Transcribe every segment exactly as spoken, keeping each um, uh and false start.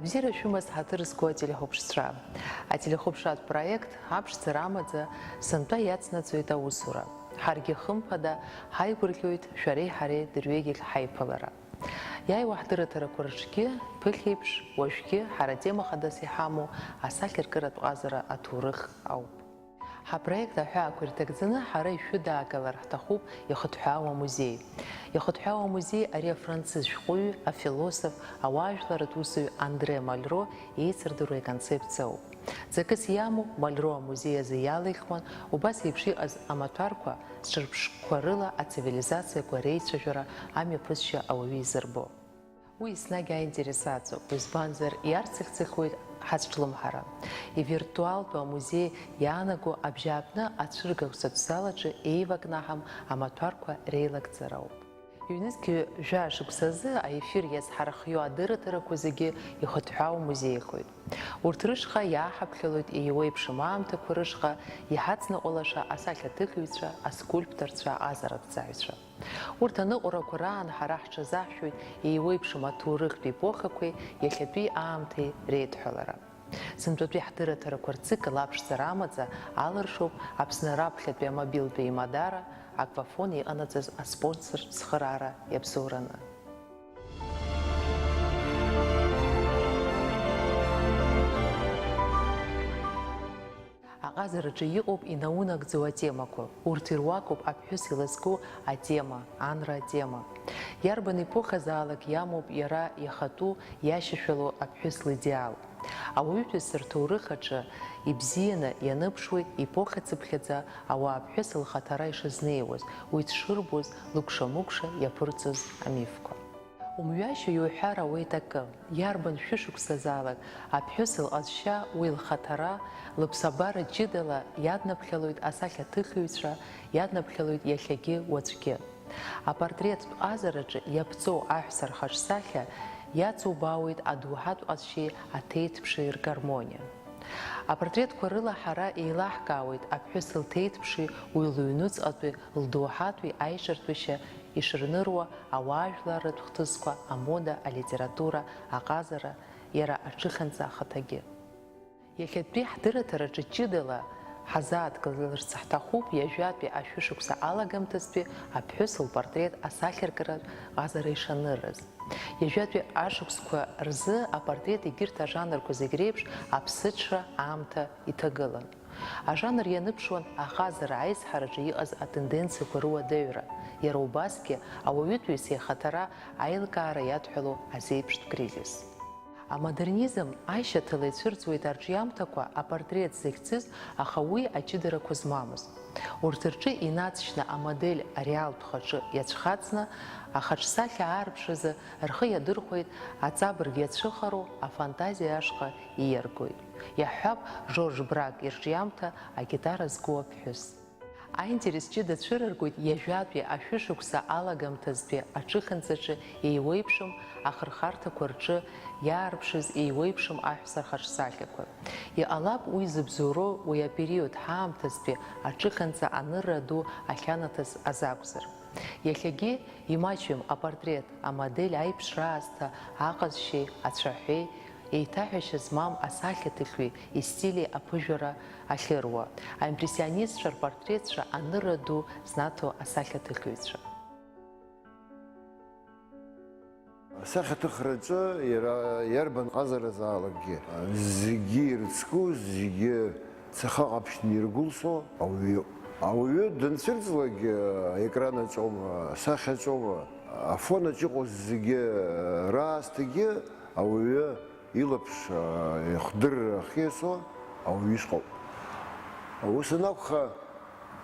Бзиара шәымаз, ҳаҭыр зқәу ателехәаԥшцәа. Ателехәаԥшратә проект аԥшӡара амаӡа сынтәа иацнаҵоит аусура. Ҳаргьы хымԥада ҳаигәырӷьоит шәареи ҳареи дырҩегьых ҳаиԥылара. Иааиуа ҳдырраҭарақәа рҿгьы, ԥыхьеиԥш, уажәгьы ҳара атема хадас иҳамоу асахьаркыратә ҟазара аҭоурых ауп. Ҳапроект аҳәаақәа ирҭагӡаны ҳара ишәыдаагалар ҳҭахуп ихыҭҳәаау амузеи. Ихыҭҳәаау амузеи ари афранцыз шәҟәыҩҩы, афилософ, ауаажәларратә усзуҩ Андре Мальро еицырдыруа иконцепциа ауп. Ҵакыс иамоу Мальро амузеи азы иалихуан убас еиԥш иҟаз амаҭәарқәа, зҿырԥштәқәа рыла ацивилизациақәа реицәажәара амҩаԥысшьа ауаҩы изырбо. Уи еснагь аинтерес аҵоуп, избанзар, иарцыхцыхуеит ҳазҿлымҳара. Ивиртуалтәу амузеи иаанаго абжьааԥны ацәыргақәҵатә залаҿы еивакнаҳам амаҭәарқәа реилагӡара ауп. Ҩнызқь ҩажәа шықәсазы аефир иазҳархиоу адырраҭарақәа зегьы ихыҭҳәаау музеихоит. Урҭ рышҟа иааҳаԥхьалоит еиуеиԥшым аамҭақәа рышҟа иҳацныҟәалаша асахьаҭыхҩцәа, аскульпторцәа, аҟазараҭҵааҩцәа. Урҭ аныҟәарақәа раан ҳара ҳҽазаҳшәоит еиуеиԥшым аҭоурыхтә епохақәеи иахьатәи аамҭеи реидҳәалара. Сынтәатәи ҳдырраҭарақәа рцикл аԥшӡара амаӡа алыршоуп Аԥсны раԥхьатәи амобилтә еимадара Аквафон иҟанаҵаз аспонсортә цхыраара иабзоураны. Аҟазараҿы иҟоуп инаунагӡоу атемақәа. Урҭ ируакуп аԥҳәыс илызку атема, анра атема. Иарбан епохазаалак иамоуп иара иахатәу иашьашәалоу аԥҳәыс лидеал. Ауаҩытәыҩса рҭоурых аҿы ибзианы ианыԥшуеит епоха цыԥхьаӡа ауааԥҳәыс лхаҭара ишызнеиуаз, уи дшырбоз, лыкәша-мыкәша иаԥырҵоз амифқәа. Умҩашьо иуҳәар ауеит акы, иарбан шәышықәсазаалак аԥҳәыс лҟазшьа, уи лхаҭара, лыԥсабара ҷыдала иаднаԥхьалоит асахьаҭыхҩцәа, иаднаԥхьалоит иахьагьы уаҵәгьы. Апортреттә ҟазараҿы иаԥҵоу аҳәса рхаҿсахьа иацубаауеит адоуҳатә ҟазшьеи аҭеиҭԥши ргармониа. Апортретқәа рыла ҳара еилаҳкаауеит аԥҳәыс лҭеиҭԥши уи лыҩнуҵҟатәи лдоуҳатәи аиҿартәышьа ишырныруа ауаажәларратә хҭысқәа, амода, алитература, аҟазара, иара аҽыхьанӡа ахаҭагьы. Иахьатәи ҳдырраҭараҿы ҷыдала ҳазааҭгыларц ҳҭахуп ҩажәатәи ашәышықәса алагамҭазтәи аԥҳәыс лпортрет асахьаркыратә ҟазара ишанырыз. Ҩажәатәи ашықәсқәа рзы апортрет егьырҭ ажанрқәа зегь реиԥш аԥсыҽра аамҭа иҭагылан. Ажанр ианыԥшуан аҟазара аизҳараҿы иҟаз атенденциақәа руадаҩра, иара убасгьы ауаҩытәыҩса ихаҭара аилкаара иадҳәалоу азеиԥштә кризис. Амодернизм аишьаҭала ицәырҵуеит арҿиамҭақәа, апортрет зыхьӡыз, аха уи аҷыдарақәа змамыз. Урҭ рҿы инаҵшьны амодель ареалтә хаҿы иацәхаҵны, ахаҿсахьа аарԥшразы рхы иадырхәеит аҵабырг иацәыхароу афантазиа ашҟа ииаргоит. Иаҳҳәап, Жорж Брак ирҿиамҭа агитара зку аԥҳәыс. Аинтерес ҷыда цәырыргоит ҩажәатәи ашәышықәса алагамҭазтәи аҽыхьанӡаҿы еиуеиԥшым ахырхарҭақәа рҿы иаарԥшыз еиуеиԥшым аҳәса рхаҿсахьақәа. Иҟалап уи зыбзоуроу уи апериод ҳаамҭазтәи аҽыхьанӡа анырра ду ахьанаҭаз азакәзар. Иахьагьы имаҷҩым апортрет, амодель аиԥшра аасҭа аҟазшьеи ацәаҳәеи, еиҭаҳәашьа змам асахьаҭыхҩы истили аԥыжәара ахьыруа, аимпрессионистцәа рпортретцәа анырра ду знаҭо асахьаҭыхҩцәа. Асахьаҭыхраҿы иара иарбан ҟазаразаалакгьы, зегьы ирыцку, зегьы цаха ҟаԥшьны иргәылсуа ауаҩы иоуп. Ауаҩы данцәырҵлак, аекран аҿоума, асахьа аҿоума, афон аҿы иҟоу зегьы раасҭагьы ауаҩы илаԥш, а, ихдырра ахьиасуа ауаҩы ишҟоуп. Ус анакәха,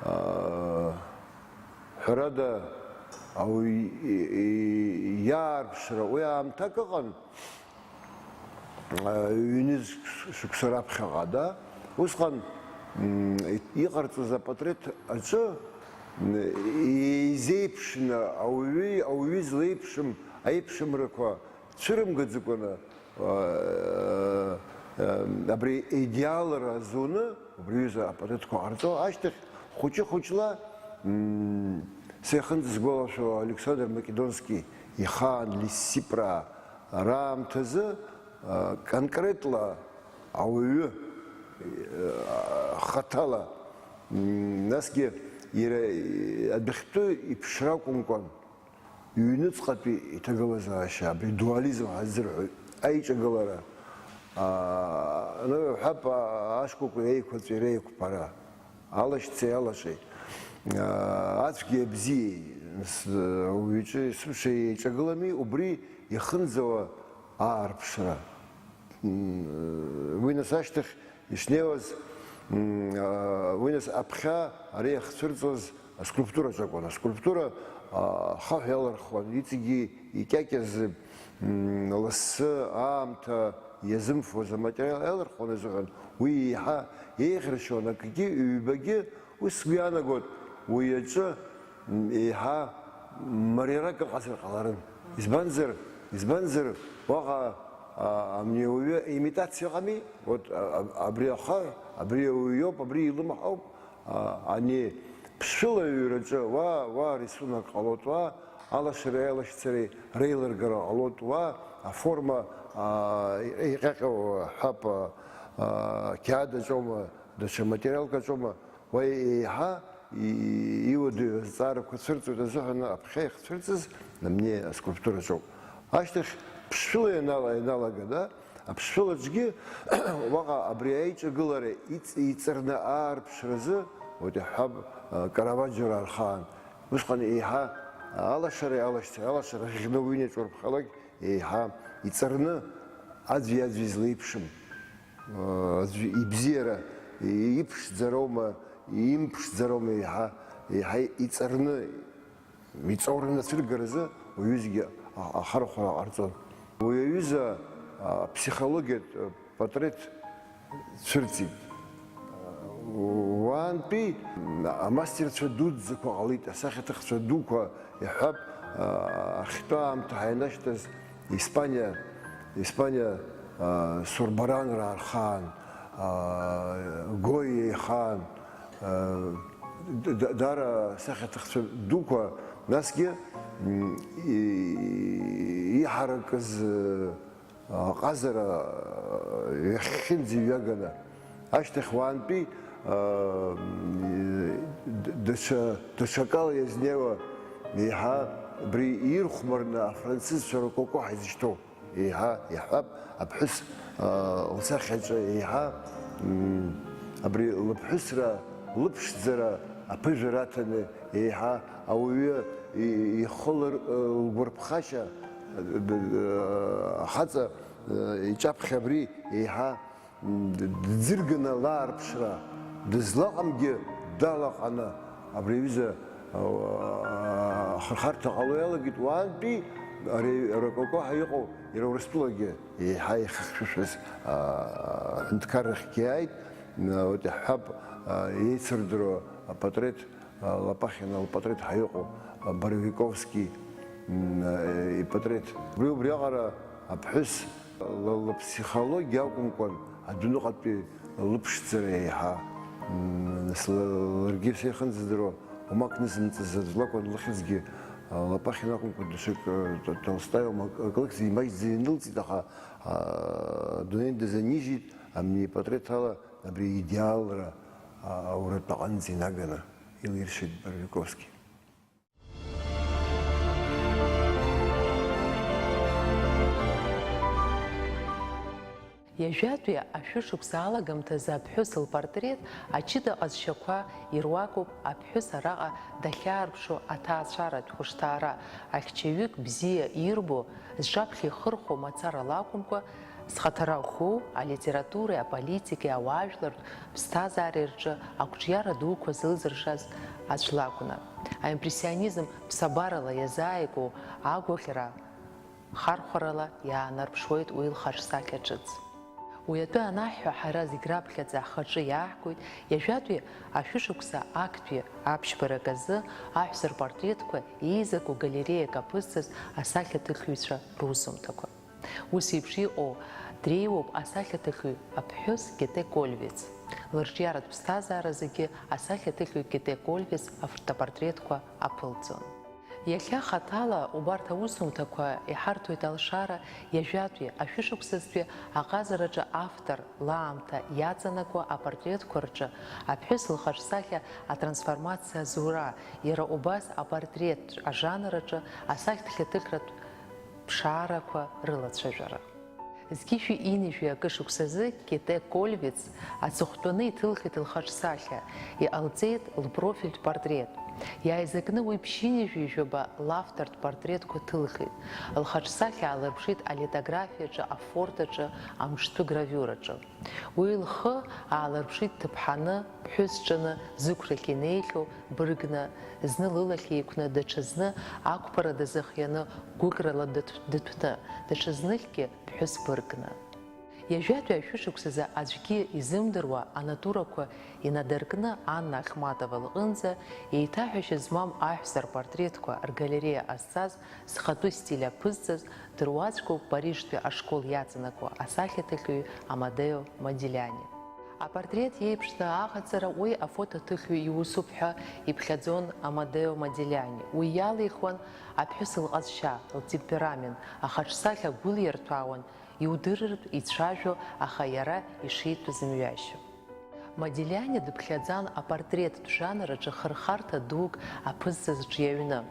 а, ҳәарада, ауаҩы и-, и-, иаарԥшра уи аамҭак ыҟан, а, ҩнызқь шықәса раԥхьаҟа, да? Усҟан, м, иҟарҵаз апатреҭ аҿы, м, еизеиԥшны ауаҩы, ауаҩы злеиԥшым аиԥшымрақәа цәырымгаӡакәаны, абри аидеалра азуны, убри аҩыза апатреҭқәа ҟарҵо ашьҭахь, хәыҷы-хәыҷла, сеихынӡа сгәалашәо, Александр Македонски ихаан Лиссипраа раамҭазы, Конкретла ауаҩы, хаҭала, насгьы иара адәахьтәы иԥшра акәымкәан, иҩныҵҟатәи иҭагылазаашьа, абри дуализм ҳаззырҳәоит, аиҿагылара, аны ҳәап, ашкәакәа реиқәаҵәа, реиқәԥара, алашьцеи алашеи, ацәгьеи абзиеи, нас, ауаҩы иҿы есымша еиҿагылами, убри ихынӡауа аарԥшра. Уи нас ашьҭахь ишнеиуаз, уи нас аԥхьа ари иахцәырҵуаз аскульптураҿы акәын. Аскульптура ахаҳә иалырхуан, иҵегьы икьакьаз, лассы, аамҭа иазымфоз аматериал иалырхуан азыҳәан, уи еиҳа еиӷьыршьон, акгьы, ҩбагьы, уи сгәы иаанагоит, уи аҿы еиҳа мариарак ыҟазар ҟаларын. Избанзар, избанзар, уаҟа, а, ани ауаҩы имитациа ыҟами, вот, а, а, абри ахаҳә, абри ауаҩ иоуп, абри илымҳауп, а, ани ԥшәылаҩраҿы уа, уа рисунок ҟалоит, уа алашареи алашьцареи реилыргара ҟалоит, уа аформа, а, иҟьаҟьоу ҳәап, а, а, қьаад аҿоума, даҽа материалк аҿоума, уа еиҳа и-, иуадаҩу азҵаарақәа цәырҵуеит азыҳәан аԥхьа иахцәырҵыз амни аскульптураҿоуп. Ашьҭахь ԥшшәыла ианала-, ианалага, да, аԥшшәылаҿгьы уаҟа абри аиҿагылара иҵ-, иҵарны аарԥшразы, уаҵәы ҳҳәап, а, Караваџьо раархаан. Усҟан еиҳа алашара, алашьцара, алашара ӷьӷьны уҩны иаҿурԥхалак, еиҳа иҵарны аӡәи аӡәи злеиԥшым, аӡәы ибзиара иԥшӡароума, имԥшӡароума, еиҳа, еиҳа иҵарны, иҵоураны ацәыргаразы уаҩызгьы а-, ахархәара ҟарҵон. Уи аҩыза, а, ԥсихологиатә, а, портрет цәырҵит. Уаантәи амастерцәа дуӡӡақәа ҟалеит, асахьаҭыхцәа дуқәа, иҳәап, а, ахьтәы аамҭа ҳаинашьҭыз Испаниа, Испаниа, а, Сурбаран раархаан, а, Гойа ихаан, а, д-, д-, даара асахьаҭыхцәа дуқәа, насгьы, м, и-, иҳаракыз, аҟазара иахьхьынӡаҩаганы, ашьҭахь уаантәи, д-, даҽа, даҽакала иазнеиуа, еиҳа абри ирхәмарны афранцызцәа рококо ҳәа изышьҭоу, еиҳа иаҳҳәап, аԥҳәыс, лсахьаҿы еиҳа, м, абри лыԥҳәысра, лыԥшӡара аԥыжәара аҭаны, еиҳа ауаҩы и-, ихы лыр-, лгәарԥхашьа, ахаҵа, иҿаԥхьа абри еиҳа дӡырганы лаарԥшра, дызлаҟамгьы далаҟаны, абри аҩыза, ахырхарҭа ҟало иалагеит, уаантәи ари рококо ҳәа иҟоу, иара Урыстәылагьы еиҳа ихьшәашәаз, аҳәынҭқаррахьгьы иааит, вот иаҳҳәап, еицырдыруа апатреҭ, Лопахина лпатреҭ ҳәа иҟоу, Боровиковски, м, ипатреҭ. Убри, убриаҟара аԥҳәыс ла-, лыԥсихологиа акәымкәан, адәныҟатәи лыԥшӡара еиҳа, м, нас ла-, ларгьы сеихынӡадыруа, уамак нызымҵыз аӡә лакәын лыхьӡгьы, Лопахина акәымкәан, даҽак, Т-, Толстаи уамак, акы лыхьӡ имаҷӡаны инылҵит, аха, а, адунеи дазынижьит, амни ипатреҭ ала абри идеалра, а, ауратә аҟынӡа инаганы. Илиршеит Боровиковски. Ҩажәатәи ашәышықәса алагамҭазы аԥҳәыс лпортрет аҷыда ҟазшьақәа ируакуп аԥҳәыс араҟа дахьаарԥшу аҭаацәаратә хәышҭаара, ахьчаҩык бзиа ирбо, зҿаԥхьа ихырхәо мацара лакәымкәа, зхаҭара ӷәӷәоу алитературеи аполитикеи ауаажәлартә ԥсҭазаареи рҿы ақәҿиара дуқәа зылзыршаз аӡә лакәны. Аимпрессионизм ԥсабарала иазааигәоу агәаӷьра хархәарала иаанарԥшуеит уи лхаҿсахьа ҿыц. Уи атәы анаҳҳәа, ҳара зегь раԥхьаӡа ҳхаҿы иааҳгоит ҩажәатәи ашәышықәса актәи аԥшьбарак азы аҳәса рпортретқәа еизаку галереиак аԥызҵаз асахьаҭыхҩцәа русумҭақәа. Ус еиԥш иҟоу дреиуоуп асахьаҭыхҩы аԥҳәыс Гете Кольвиц. Лырҿиаратә ԥсҭазааразыгьы асахьаҭыхҩы Гете Кольвиц автопортретқәа аԥылҵон. Иахьа хаҭала убарҭ аусумҭақәа иҳарҭоит алшара иажәатәи ашәышықәсазтәи аҟазараҿы автор лаамҭа иаҵанакуа апортретқәа рҿы аԥҳәыс лхаҿсахьа атрансформациа азура, иара убас апортрет ажанр аҿы асахьаҭыхратә ԥшаарақәа рылацәажәара. Зқьышәи ҩынҩажәи акы шықәсазы Кете Кольвиц аҵыхәтәаны иҭылхит лхаҿсахьа, иҟалҵеит лпрофильтә портрет. Иааизакны уи ԥшьынҩажәи жәаба лавтортә портретқәа ҭылхит. Лхаҿсахьа аалырԥшит алитографиаҿы, афортаҿы, амҿтәы гравиураҿы. Уи лхы аалырԥшит ҭыԥҳаны, ԥҳәыс ҿаны, зықәрахь инеихьоу быргны, зны лылахь еиқәны, даҽазны ақәԥара дазыхианы, гәыкрала дыҭ-, дыҭәны, даҽазныкгьы ԥҳәыс быргны. Ҩажәатәи ашәышықәсазы аӡәгьы изымдыруа анатурақәа инадыркны Анна Ахматова лҟынӡа еиҭаҳәашьа змам аҳәса рпортретқәа ргалереиа ҟазҵаз, зхатәы стиль аԥызҵаз, дыруаӡәкуп Парижтәи ашкол иаҵанакуа асахьаҭыхҩы Амадео Модилиани. Апортрет иеиԥшны аҟаҵара уи афотоҭыхҩы иусуп ҳәа иԥхьаӡон Амадео Модилиани. Уи иалихуан аԥҳәыс лҟазшьа, лтемперамент, ахаҿсахьа гәылирҭәаауан, иудырыртә ицәажәо, аха иара ишитәыз мҩашьо. Модилиани дыԥхьаӡан апортреттә жанр аҿы хырхарҭа дук аԥызҵаз ҿиаҩны.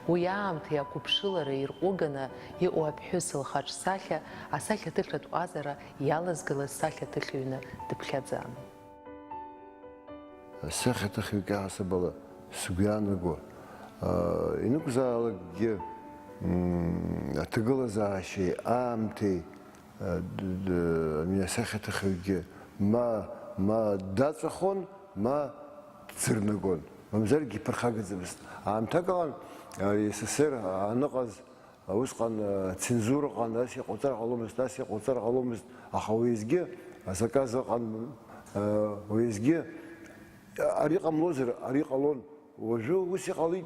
Уи аамҭеи ақәыԥшылареи ирҟәыганы иҟоу аԥҳәыс лхаҿсахьа асахьаҭыхратә ҟазара иалазгалаз сахьаҭыхҩны дыԥхьаӡан. Асахьаҭыхҩык иаҳасабала сгәы иаанаго, аа, ианакәзаалакгьы, мм, аҭагылазаашьеи аамҭеи, аа, д-, д-, ами асахьаҭыхҩгьы ма, ма даҵәахон, ма дӡырнагон, мамзаргьы иԥырхагаӡамызт. Аамҭак ыҟан, аа, С С С Р аныҟаз, усҟан, э, цензура ыҟан, ас иҟауҵар ҟаломызт, ас иҟауҵар ҟаломызт, аха уеизгьы азаказ ыҟан, э, уеизгьы ари ҟамлозар, ари ҟалон. Уажәы ус иҟалеит,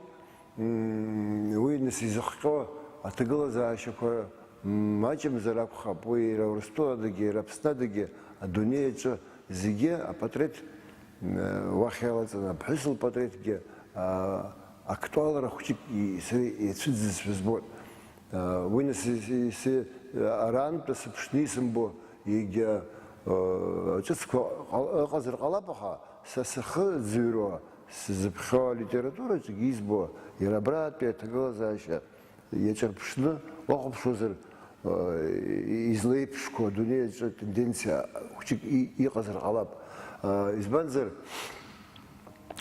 м, уи нас изыхҟьо аҭагылазаашьақәа маҷымзар акәхап, уи иара Урыстәыладагьы, иара Аԥснадагьы, адунеи аҿы зегьы апатреҭ, м, уахь иалаҵаны аԥҳәыс лпатреҭгьы, а, актуалра хәҷык и-, сара иацәыӡызшәа збоит. А, уи нас ис-, ис-, арантәи сыԥшны исымбо, егьа, а, ҿыцқәа ҟал-, ыҟазар ҟалап, аха са сыхы ӡырҩуа, сзыԥхьо алитератураҿгьы избо, иара абратәи аҭагылазаашьа иаҿырԥшны уахәаԥшуазар, э, излеиԥшқәоу адунеи аҿы тенденциа хәҷык и-, иҟазар ҟалап. Э, избанзар,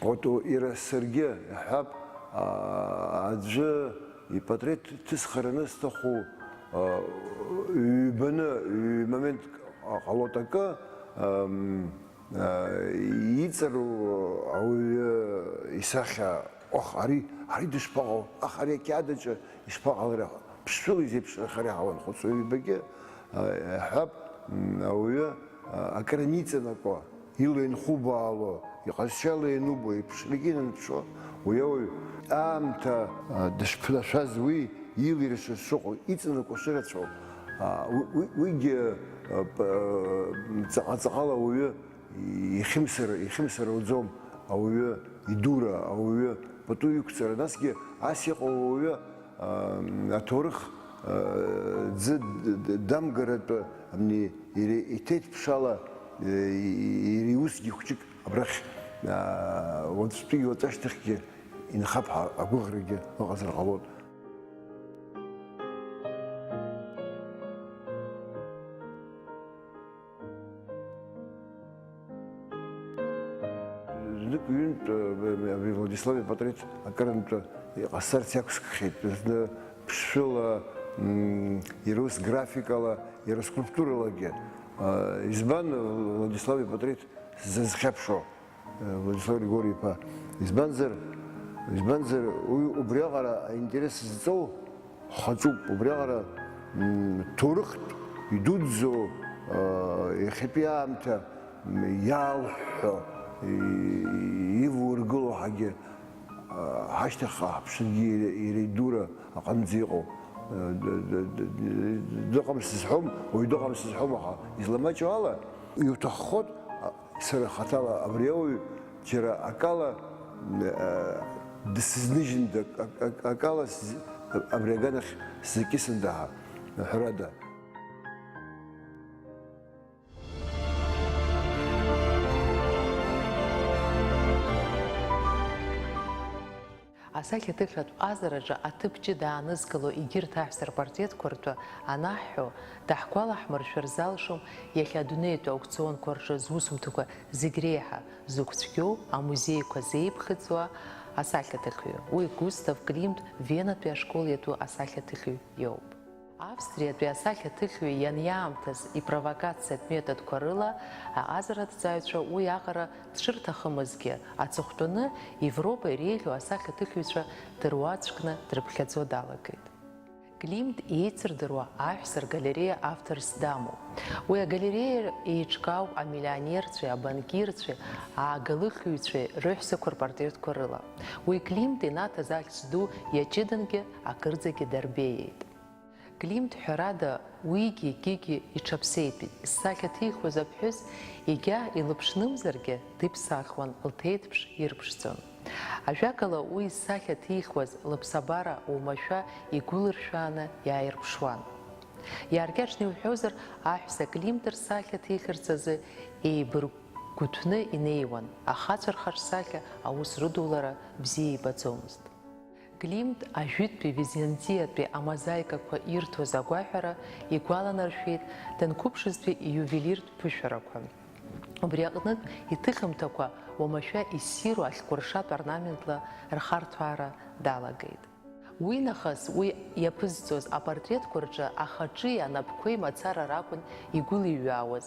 вот, о, иара саргьы иаҳҳәап, а, аӡәы ипатреҭ ҭысхараны сҭаху, а, ҩбаны, ҩ-, моментк ҟалоит акы, ам, иҵару ауаҩы исахьа, оҳ, ари, ари дышԥаҟоу, аха ари ақьаад аҿы ишԥаҟалари ҳәа, ԥшшәыла изеиԥшрахар иаҳауан хәыцуаҩ ҩбагьы, а, иаҳҳәап, м, ауаҩы, а, акыр аниҵанакуа, ила инхубаало, иҟазшьала ианубо, иԥшрагьы инанԥшуа, уи ауаҩ аамҭа, а, дышԥнашәаз, уи илиршаз шыҟоу, иҵанакуа шырацәоу, а, уи, уи, уигьы, а, п-, а, ҵаҟа-ҵаҟала ауаҩы ихьымсар, ихьымсар ауӡом, ауаҩы идура, ауаҩы пату иқәҵара, насгьы ас иҟоу ауаҩы, аа, аҭоурых, аа, ӡы д-, д-, дамгаратәы, амни, ири-, иҭеиҭԥшала, э, ири усгьы хәҷык абрахь, аа, уаҵәтәигьы уаҵәашьҭахьгьы инхап ҳәа агәыӷрагьы ыҟазар ҟалоит. Знык-ҩынтә, э, абри Владислав ипатреҭ акырынтә иҟасҵарц иақәсгхьеит, зны ԥшшәыла, м, иара ус графикала, иара скульптуралагьы. Э, избан Владислав ипатреҭ сзазхьаԥшуа, э, Владислав Григори-иԥа? Избанзар, избанзар уи убриаҟара аинтерес зҵоу хаҿуп. Убриаҟара, м, ҭоурыхтә идуӡӡоу, а, иахьатәи аамҭа, м, иалҳәҳәо, и-, ивургыло ҳагьы, а, ҳашьҭахьҟа ҳаԥшынгьы иара, иара идура аҟынӡа иҟоу, а, д-, д-, д-, д-, дыҟам сызҳәом, уаҩ дыҟам сызҳәом, аха изламаҷу ала иуҭаххоит, а, сара хаҭала абри ауаҩ џьара акала, а, Дсызныжьында, ак-, ак-, акала сз-, абри аганахь сзакьысында ҳәа, ҳәарада. Асахьаҭыхратә ҟазараҿы аҭыԥ ҷыда аанызкыло егьырҭ аҳәса рпортретқәа ртәы анаҳҳәо, даҳгәалаҳмыршәар залшом иахьа адунеитәи аукционқәа рҿы зусумҭақәа зегь реиҳа зықәцәгьоу, амузеиқәа зеиԥхыӡуа асахьаҭыхҩы. Уи Густав Климт Венатәи ашкол иатәу асахьаҭыхҩы иоуп. Австриатәи асахьаҭыхҩы ианиаамҭаз ипровокациатә методқәа рыла аҟазараҭҵааҩцәа уи аҟара дшырҭахымызгьы аҵыхәтәаны Европа иреиӷьу асахьаҭыхҩцәа дыруаӡәкны дрыԥхьаӡо далагеит. Климт еицырдыруа аҳәса ргалереиа авторс дамоуп. Уи агалереиа еиҿкаауп амиллионерцәеи, абанкирцәеи, аагалыхҩцәеи рыҳәсақәа рпортретқәа рыла. Уи Климт инаҭаз ахьӡ ду иаҷыдангьы акырӡагьы дарбеиеит. Климт, ҳәарада, уигьы егьигьы иҽаԥсеитәит. Зсахьа ҭихуаз аԥҳәыс егьа илыԥшнымзаргьы дыԥсахуан, лҭеиҭԥш ирԥшӡон. Ажәакала, уи зсахьа ҭихуаз лыԥсабара уамашәа игәылыршәааны иааирԥшуан. Иааркьаҿны иуҳәозар, аҳәса Климт рсахьа ҭихырц азы еибыргәыҭәны инеиуан, ахацәа рхаҿсахьа аус рыдулара бзиа ибаӡомызт. Климт ажәытәтәи византиатәи амозаикақәа ирҭоз агәаҳәара игәаланаршәеит данқәыԥшызтәи ииувелиртә ԥышәарақәа. Убри аҟнытә иҭыхымҭақәа уамашәа иссиру ахьҟәыршатә орнаментла рхарҭәаара далагеит. Уи нахыс уи иаԥызҵоз апортретқәа рҿы ахаҿи анапқәеи мацара ракәын игәылиҩаауаз,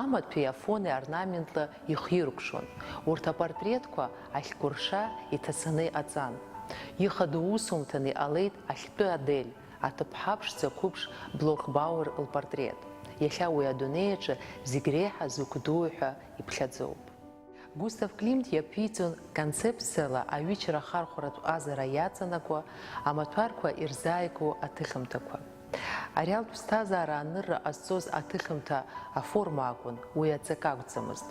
амаҭәеи афони орнаментла ихиркәшон. Урҭ апортретқәа ахьҟәырша иҭацаны иҟаҵан. Ихадоу усумҭан иҟалеит ахьтәы Адель, аҭыԥҳа ԥшӡа қәыԥш Блохбауер лпортрет. Иахьа уи адунеи аҿы зегь реиҳа зықә дуу ҳәа иԥхьаӡоуп. Густав Климт иаԥиҵон концепциала аҩычара ахархәаратә ҟазара иаҵанакуа амаҭәарқәа ирзааигәоу аҭыхымҭақәа. Ареалтә ԥсҭазаара анырра ҟазҵоз аҭыхымҭа аформа акәын, уи аҵакы акәӡамызт.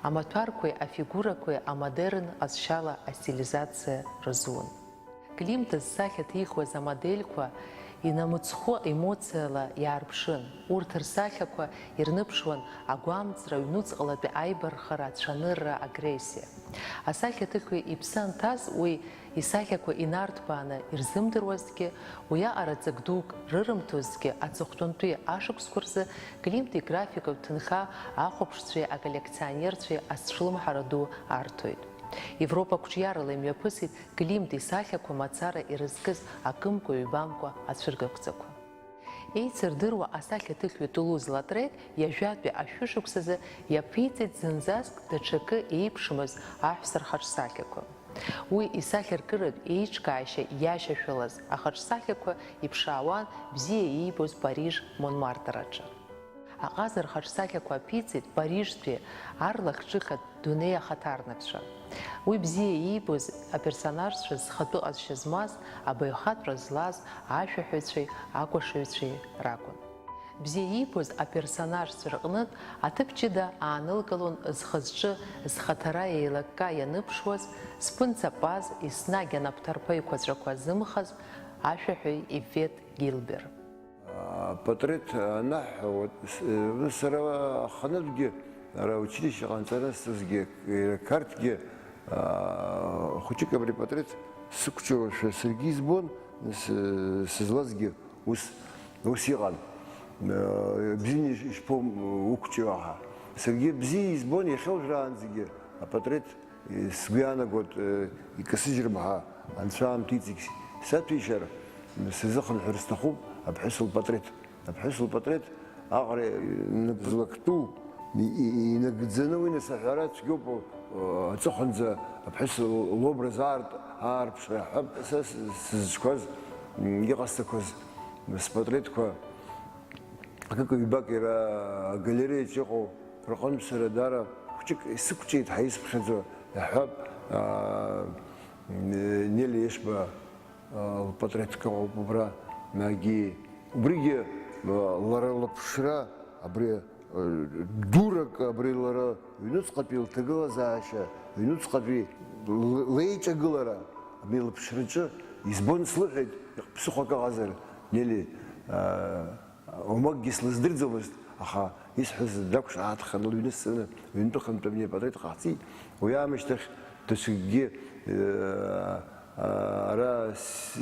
Амаҭәарқәеи афигурақәеи амодерн ҟазшьала астилизациа рызун. Климт зсахьа ҭихуаз амодельқәа инамыцхәы емоциала иаарԥшын. Урҭ рсахьақәа ирныԥшуан агәамҵра, ҩнуҵҟалатәи аибархара, ацәанырра, агрессиа. Асахьаҭыхҩы иԥсы анҭаз уи исахьақәа инарҭбааны ирзымдыруазҭгьы, уиаҟара ҵак дук рырымҭозҭгьы, аҵыхәтәантәи ашықәсқәа рзы Климт играфикатә ҭынха ахәаԥшцәеи аколлекционерцәеи ацәлымҳара ду арҭоит. Европа қәҿиарала имҩаԥысит Климт исахьақәа мацара ирызкыз акымкәа-ҩбамкәа ацәыргақәҵақәа. Еицырдыруа асахьаҭыхҩы Тулуз Латрек ҩажәатәи ашәышықәсазы иаԥиҵеит зынӡаск даҽакы еиԥшымыз аҳәса рхаҿсахьақәа. Уи исахьаркыратә еиҿкаашьа иашьашәалаз ахаҿсахьақәа иԥшаауан бзиа иибоз Париж Монмартр аҿы. Аҟаза рхаҿсахьақәа аԥиҵеит Парижтәи арлахҿыхатә дунеи ахаҭарнакцәа. Уи бзиа иибоз аперсонажцәа зхатәы ҟазшьа змаз, абаҩхатәра злаз ашәаҳәаҩцәеи акәашаҩцәеи ракәын. Бзиа иибоз аперсонажцәа рҟнытә аҭыԥ ҷыда аанылкылон зхы-зҿы зхаҭара еилакка ианыԥшуаз, зԥынҵа паз, еснагь анапҭарԥа еиқәаҵәақәа зымхаз ашәаҳәаҩ Ивет Гилбер. Апатреҭ анаҳҳәауа, с-, сара аханытәгьы, ара училище ҟанҵаны сызгьы, Қарҭгьы, а, хәыҷык абри апатреҭ сықәҿиоушәа саргьы избон, с-, сызлазгьы ус, ус иҟан. А, бзианы иш-, ишԥоу уқәҿио ҳәа. Саргьы бзиа избон иахьа уажәраанӡагьы апатреҭ. Сгәы иаанагоит, икасыжьрым ҳәа анцәа аамҭа иҵегь саҭәеишьар, сазыхынҳәыр сҭахуп аԥҳәыс лпатреҭ. Аԥҳәыс лпатреҭ аҟара злактәу и-, и-, инагӡаны уи нас аҳәара цәгьоуп, аҵыхәанӡа аԥҳәыс лобраз аартә аарԥшра ҳәа са с-, сызҿқәаз, м, иҟасҵақәаз спатреҭқәа Акык-ҩбак иара агалереиаҿ иҟоу рҟынтә сара даара хәҷык исықәҿиеит ҳәа исԥхьаӡо, иаҳҳәап, аа, Нели Ешба, аа, лпатреҭк ыҟоуп убра, Нагии. Убригьы, аа, лара лыԥшра, абри, аа, дурак, абри лара ҩнуҵҟатәи лҭагылазаашьа, ҩнуҵҟатәи л-, леиҿагылара, Абри лыԥшраҿы избон слыҳәеит, ԥсыхәак ыҟазар, Нели, аа, уамакгьы слыздырӡомызт, аха исҳәаз дақәшаҳаҭханы лыҩны сцаны, ҩынтәыхантәи абни апатреҭ ҟаҳҵеит. Уи аамышьҭахь даҽакгьы, аа, ара с-,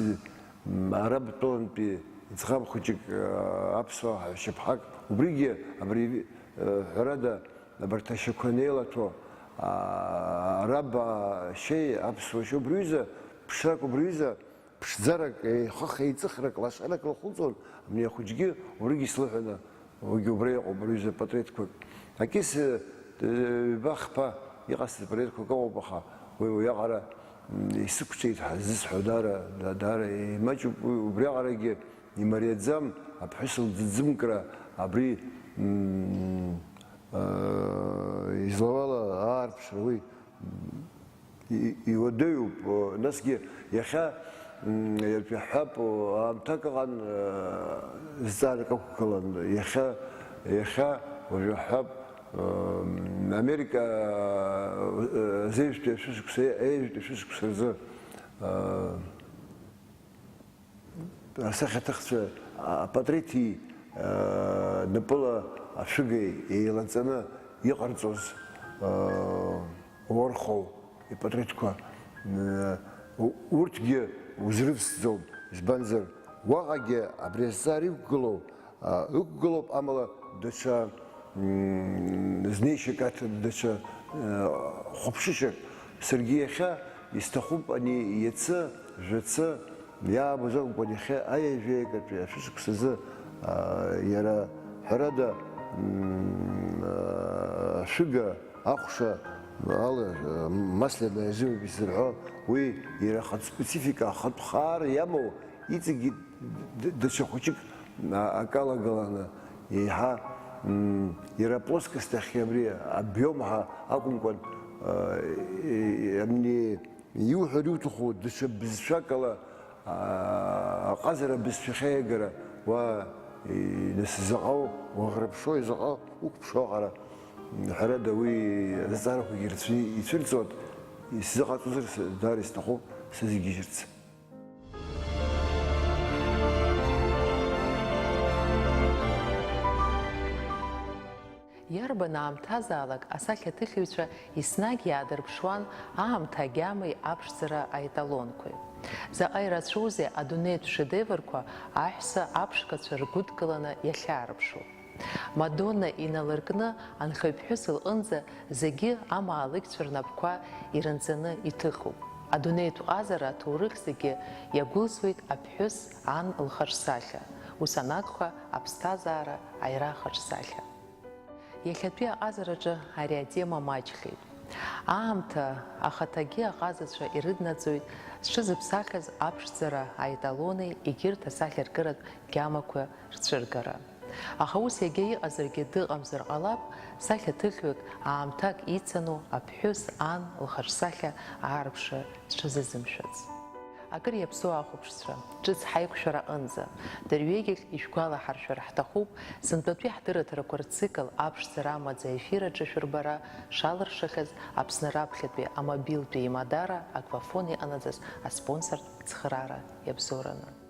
м, араб тәылантәи ӡӷаб хәыҷык, аа, аԥсуаа шьаԥҳак, убригьы абри, аа, ҳәарада, абарҭ ашьақәа анеилаҭәо, аа, араб, аа, шьеи аԥсуа шьеи убри ҩыза, ԥшрак убри ҩыза, ԥшӡарак, еихых-еиҵыхрак, лашарак лахәылҵуан, абни ахәыҷгьы убригьы слыҳәаны, уигьы убра иҟоуп, убри ҩыза патреҭқәак. Акис, э, ҩба-хԥа иҟасҵаз патреҭқәак ыҟоуп, аха уи уиаҟара, м, исықәҿиеит ҳәа зысҳәо даара, да-, даара имаҷуп, уи убриаҟарагьы имариаӡам, аԥҳәыс лӡыӡымкра, абри, м, аа, излауала аарԥшра уи и-, иуадаҩуп, насгьы иахьа, м, иаҳҳәап, аамҭак ыҟан, аа, зҵаарак ақәгылан, иахьа, иахьа уажәы иаҳҳәап, м, Америка, аа, зеижәтәи ашәышықәса, еижәтәи ашәышықәса рзы, аа, асахьаҭыхцәа апатреҭи, аа, напыла ашәыгеи еилаҵаны иҟарҵоз, аа, Уорхол ипатреҭқәа, м, у-, урҭгьы узрывсӡом, избанзар, уаҟагьы абри азҵаара иқәгылоу, аа, ықәгылоуп, амала даҽа, м, знеишьак аҭ-, даҽа, э, хәаԥшышьак. Саргьы иахьа исҭахуп ани иацы, жәацы, иаабоз акәымкәан, иахьа аиажәеигатәи ашәышықәсазы, аа, иара, ҳәарада, м, аа, ашәыга, ахәша, ала, э, масляная живопись зырҳәо, уи иара ахатә специфика, ахатә хаара иамоу, иҵегьы д-, д-, даҽа хәыҷык, а-, акалагыланы, еиҳа, м, иара аплоскость ахь абри обиом ҳәа акәымкәан, а, и-, и-, абни иуҳәар иуҭаху даҽа бызшәак ала, а, аҟазара бызшәахьаиагара, уа, и-, нас заҟа уаӷрыԥшуа, заҟа уқәԥшуа аҟара, м, ҳәарада, уи азҵаарақәагьы рацәаны ицәырҵуан, исзыҟаҵозар, с-, даара исҭахуп сазыгьежьырц. Иарбан аамҭазаалак асахьаҭыхҩцәа еснагь иаадырԥшуан аамҭа агьамеи аԥшӡара аеталонқәеи. Заҟа ирацәоузеи адунеитә шедеврқәа аҳәса аԥшқацәа ргәыдкыланы иахьаарԥшу. Мадонна иналыркны анхаҩԥҳәыс лҟынӡа зегьы амаалықьцәа рнапқәа иранҵаны иҭыхуп. Адунеитә ҟазара аҭоурых зегьы иагәылсуеит аԥҳәыс ан лхаҿсахьа, ус анакәха, аԥсҭазаара аира ахаҿсахьа. Иахьатәи аҟазараҿы ари атема маҷхеит. Аамҭа ахаҭагьы аҟазацәа ирыднаҵоит зҽызыԥсахьаз аԥшӡара аеталони егьырҭ асахьаркыратә гьамақәа рцәыргара. Аха ус иагьа иҟазаргьы дыҟамзар ҟалап, сахьаҭыхҩык аамҭак ицану аԥҳәыс ан лхаҿсахьа аарԥшра дшазызымшәац. Акыр иаԥсоу ахәаԥшцәа, ҿыц ҳаиқәшәара аҟынӡа, дырҩегьых ишәгәалаҳаршәар ҳҭахуп, сынтәатәи ҳдырраҭарақәа рцикл аԥшӡара амаӡа аефир аҿы шәырбара шалыршахьаз Аԥсны раԥхьатәи амобилтәи еимадара Аквафон иҟанаҵаз аспонсортә цхыраара иабзоураны.